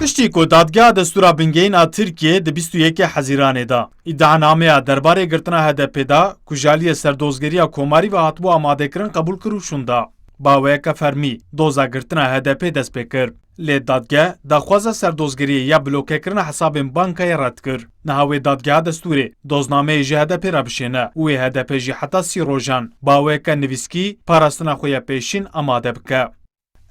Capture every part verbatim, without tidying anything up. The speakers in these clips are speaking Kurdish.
Piştî ku Dadgeha Destûra Bingehîn a Tirkiyê di bîst û yekê Hezîranê de îdianameya derbarê girtina H D P de ku ji aliyê Serdozgeriya Komarî ve hatibû amadekirin qebûl kir û şûnda, bi awayeke fermî doza girtina H D P dest pê kir. Lê dadgeh daxwaza serdozgeriyê ya blokekirina hesabên bankayê red kir. Niha wê Dadgeha Destûrê doznameyê ji H D P re bişêne û wê H D P jî heta sî rojan bi awayeke nivîskî parastina xwe ya pêşîn amade bike.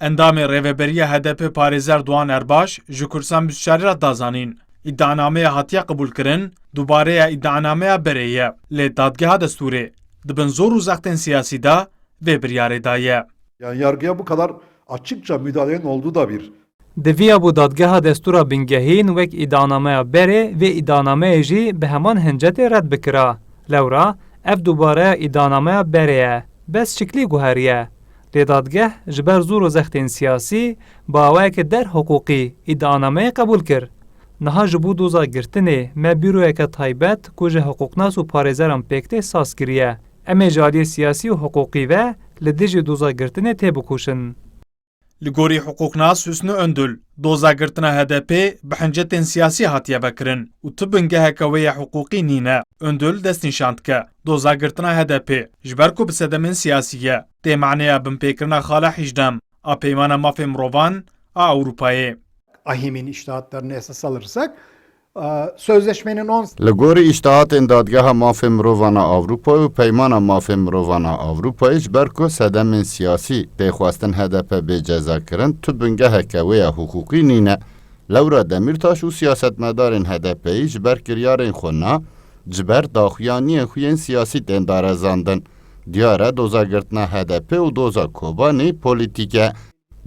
Endamê Rêveberiya H D P parêzer Doğan Erbaş ji Kurdistan bîst û çar re da zanîn, îdianameya hatiye qebûlkirin dubareya îdianameya berê ye, lê Dadgeha Destûrê di bin zor û zextên siyasî de vê biryarê daye. Yani yargıya bu kadar açıkça müdahalenin olduğu da bir Diviyabû Dadgeha Destûra Bingehîn wek îdianameya berê vê îdianameyê jî bi heman hincetê red bikira. Lewra ev dubareya îdianameya berê ye, bes şiklî guheriye. Lê dadgeh ji ber zor û zextên siyasî bi awayeke der hiqûqî îdianameyê qebûl kir. Niha ji bo doza girtinê me bîroyeke taybet ku ji hiqûqnas û parêzeran pêk tê saz kiriye. Em ê ji aliyê siyasî û hiqûqî ve li dijî doza girtinê têbikoşin. Li gorî hiqûqnas Hüsnü Öndül, doza girtina H D P bi hincetên siyasî hatiye vekirin û tu bingeheke wê ya hiqûqî nîne. Öndül destnîşan dike, doza girtina H D P ji ber ku bi sedemên siyasî ye, tê maneya binpêkirina xala hejdem a Peymana Mafê Mirovan a Ewropayê. AHİM'in içtihatlarını esas alırsak, e, sözleşmenin on Li gorî îştihatên Dadgeha Mafê Mirovan a Ewropayê û Peymana Mafê Mirovan a Ewropayê, ji ber ku sedemên siyasî tê xwestin H D P bê cezakirin, tu bingeheke wê ya hiqûqî nîne. Lewra Demîrtaş û siyasetmedarên H D P'yî ji ber kiryarên xwe na, ji ber daxuyaniyên xwe yên siyasî tên darezandin. Diyar e doza girtina H D P û doza Kobanî polîtîk e.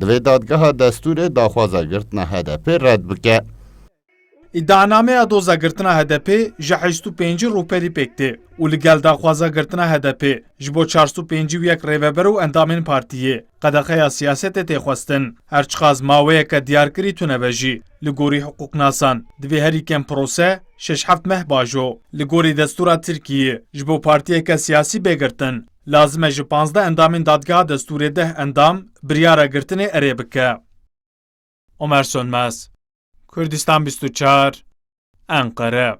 Divê Dadgeha Destûrê daxwaza girtina H D P red bike. Îdianameya doza girtina H D P ji heşt û pêncî rûpelî pêk tê û li gel daxwaza girtina H D P ji bo çar sed û pêncî û yek rêveber û endamên partiyê qedexeya siyasetê tê xwestin. Her çiqas maweyeke diyarkirî tune be jî, li gorî hiqûqnasan, divê herî kêm prose şeş heft meh bajo. Li gorî destûra Tirkiyê, ji bo partiyeke siyasî bê girtin, lazim e ji panzdeh endamên Dadgeha Destûrê deh endam biryara girtinê erê bike. Omer Sönmez, Kurdistan bîst û çar, Enqere.